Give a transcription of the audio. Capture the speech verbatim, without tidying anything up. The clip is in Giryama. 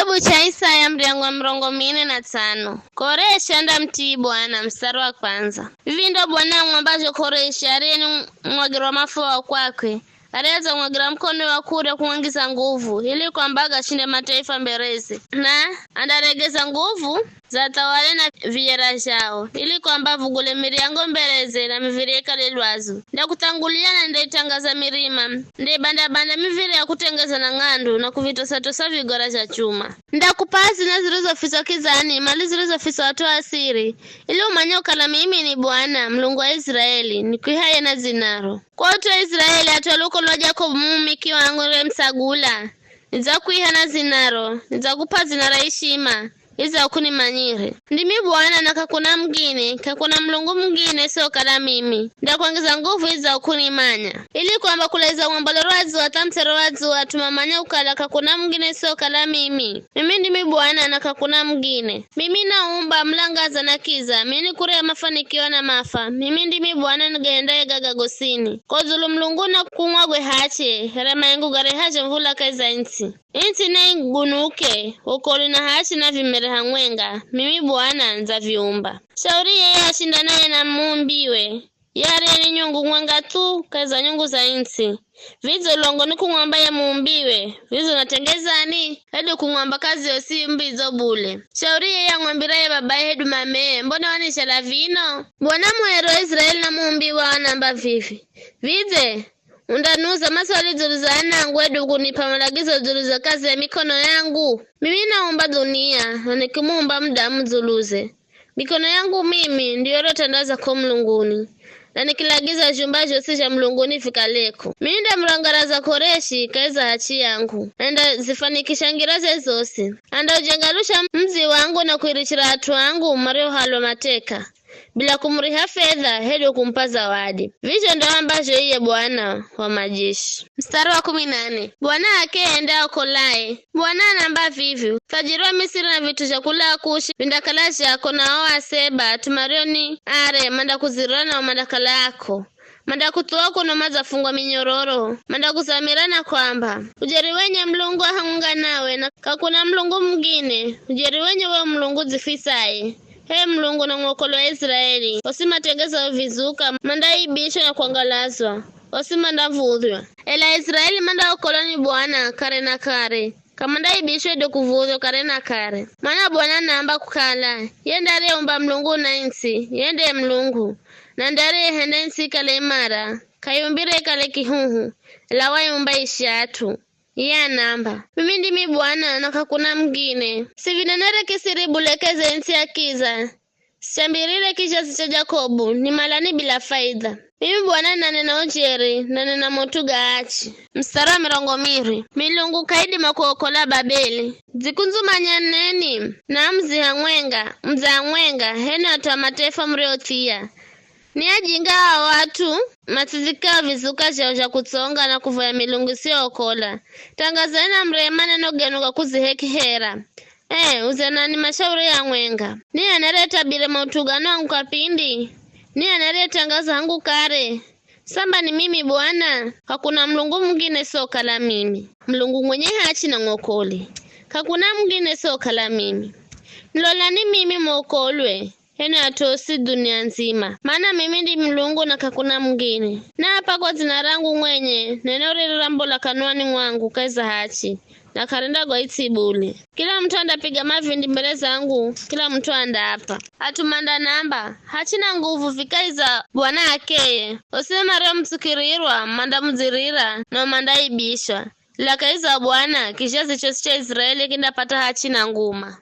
Kitabu cha Isaya, mrengo wa mirongo mine na tsano. Koreshi andamutii Bwana, mstari wa kwanza. Vivi ndo Bwana amwambazho Koreshi, ariye ni mwagirwa mafuha wa kwakwe, ariyedza kumwagira mukono wa kurya kumwangiza nguvu, ili kwamba agashinde mataifa mbereze, na andaregeza nguvu za thawale na viyera zhao, ili kwamba avugule miryango mbereze na miviri ikale lwazu. Ndakuthangulia na ndaitangaza mirima, ndaibanda-banda miviri ya kutengeza na ng'andu, na kuvitosa-tosa vigora zha chuma. Ndakup'a hazina zirizofiswa kizani, mali zirizofiswa at'u asiri, ili umanye kukala mimi ni Bwana, Mulungu wa Iziraeli, nikwihaye na dzinaro. Kwa ut'u wa Iziraeli, at'u a luko lwa Jakobu mumiki wangu niremtsagula, nidzakwiha na dzinaro, nidzakup'a dzina ra ishima, idza ukunimanyire. Ndimi Bwana na k'akuna mungine, k'akuna Mulungu mungine isiokala mimi. Ndakwangiza nguvu idza ukunimanya, ili kwamba kulaiza mwambalo rwa dzuwa hatha mutsero wa dzuwa at'u mamanye kukala k'akuna mungine isiokala mimi. Mimi ndimi Bwana na k'akuna mungine. Mimi naumba mulangaza na kiza, mimi nikureha mafanikio na mafa. Mimi ndimi Bwana nigahendaye gaga gosini. Ko dzulu mulungu na kung'wagwe hache, here maingu garehazho mvula kahi za ntsi. Ntsi naigunuke, ukoli na hachi na vimere hamwenga, mimi Bwana ndzaviumba. Shauri yeye ashindanaye na muumbiwe, ye ariye ni nyungu mwenga thu kahi za nyungu za ntsi. Vidzo longo ni kumwamba ye muumbiwe, vidzo natengezani, hedu kumwamba kazi yosi mbidzo bule. Shauri yeye amwambiraye babaye hedu mameye, mbona wanizhala vino? Bwana Mweri wa Iziraeli na muumbiwa anamba vivi, vidze undanuza maswali dzulu za anangu hedu kunip'a malagizo dzulu za kazi ya mikono yangu? Mimi naumba dhunia, na nikimuumba mudamu dzuluze. Mikono yangu mimi ndiyo irotandaza ko mulunguni, na nikilagiza zhumba zhosi zha mulunguni vikaleko. Mimi ndamurangaraza Koreshi kahi za hachi yangu, na ndazifanikisha ngira ze zosi. Andaujenga lusha mudzi wangu na kuirichira at'u angu mariohalwa mateka, bila kumuriha fedha hedu kumup'a zawadi. Vizho ndo ambazho iye Bwana wa majeshi. Mstari wa kumi na nne. Bwana h'akeye nde aokolaye. Bwana anamba vivi, uthajiri wa Misiri na vit'u zha kula Kushi vindakala zhako, na o Aseba, at'u mario ni are, mandakuzirira nao mandakala ako. Mandakuthuwa kuno madzafungwa minyororo, mandakuzamira na kwamba, ujeri wenye Mulungu a hamwenga nawe, na k'akuna Mulungu mungine, ujeri wenye we Mulungu udzifisaye. H'e Mulungu na mwokoli wa Iziraeli, osi matengezao vizuka mandaaibishwa na kwangalazwa, osi mandav̱udhywa. Ela Aiziraeli mandaaokolwa ni Bwana kare na kare, k'amandaaibishwa hedu kuv̱udhywa kare na kare. Mana Bwana anaamba kukala, ye nde ariyeumba mulungu na ntsi, ye nde Mulungu, na nde ariyehenda ntsi ikale imara, k'aiumbire ikale kihuhu, ela waiumba ishat'u. Iye anaamba, mimi ndimi Bwana na k'akuna mungine. Sivinenere kisiri bule kahi za ntsi ya kiza, sichambirire kizhazi cha Jakobu, nimalani bila faidha. Mimi Bwana nanena ujeri, nanena maut'u ga achi. Mstari wa mirongo miri. Milungu k'aidima kuokola Babeli. Dzikundzumanyeni, na mudzi hamwenga, mudzi hamwenga, h'enwi at'u a mataifa muriothia. Ni ajinga ao at'u matsizikao vizuka zhao zha kutsonga na kuvoya milungu isiookola. Tangazeni na mureye maneno genu ga kuziheki hera. Eh, uzanani mashauri ya mwenga. Ni h'ani ariyetabire maut'u gano hangu kapindi? Ni h'ani ariyetangaza hangu kare? Samba ni mimi Bwana, k'akuna Mulungu mungine isiokala mimi. Mulungu mwenye hachi na mwokoli, k'akuna mungine isiokala mimi. Nilolani mimi mwokolwe, h'enwi at'u osi dunia ndzima. Mana mimi ndi Mulungu na k'akuna mungine. Naapa kwa dzina rangu mwenye, neno riri rambola kanwani mwangu kahi za hachi, na k'arendagwa its'i bule. Kila mut'u andapiga mavindi mbere zangu, kila mut'u andaapa. At'u mandanamba, hachina nguvu vi kahi za Bwana h'akeye. Osi mario mutsukirirwa mandamudzirira, nao mandaaibishwa. Ela kahi za Bwana, kizhazi chosi cha Iziraeli kindapata hachi na nguma.